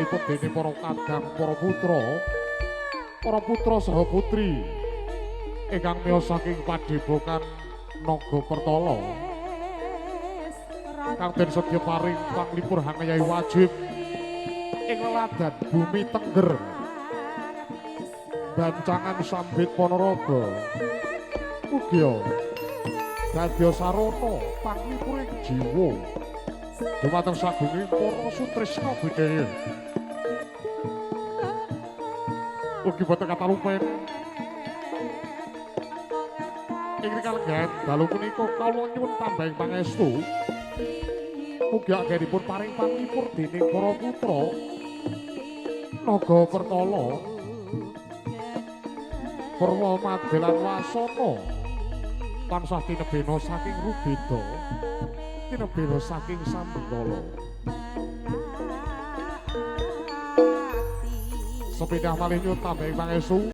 Panglipur dene para kadang para putra saha putri ingkang miyos saking padepokan Naga Pertala kang den sedya paring panglipur hangayahi wajib ing leladan bumi Tengger Bancangan Sambit Ponorogo uga dadya sarana panglipuring jiwa dumateng sagunging para sutrisna budaya. Ugi boten katalupen ing kalenggahan dalu punika kawula nyuwun tambahing pangestu mugi anggenipun paring panglipur dening para putra Naga Pertala Purwa Madelan Wasana tansah tinebena saking rubeda tinebena saking sambikala. Sepindah malih nyuwun tambahing pangestu.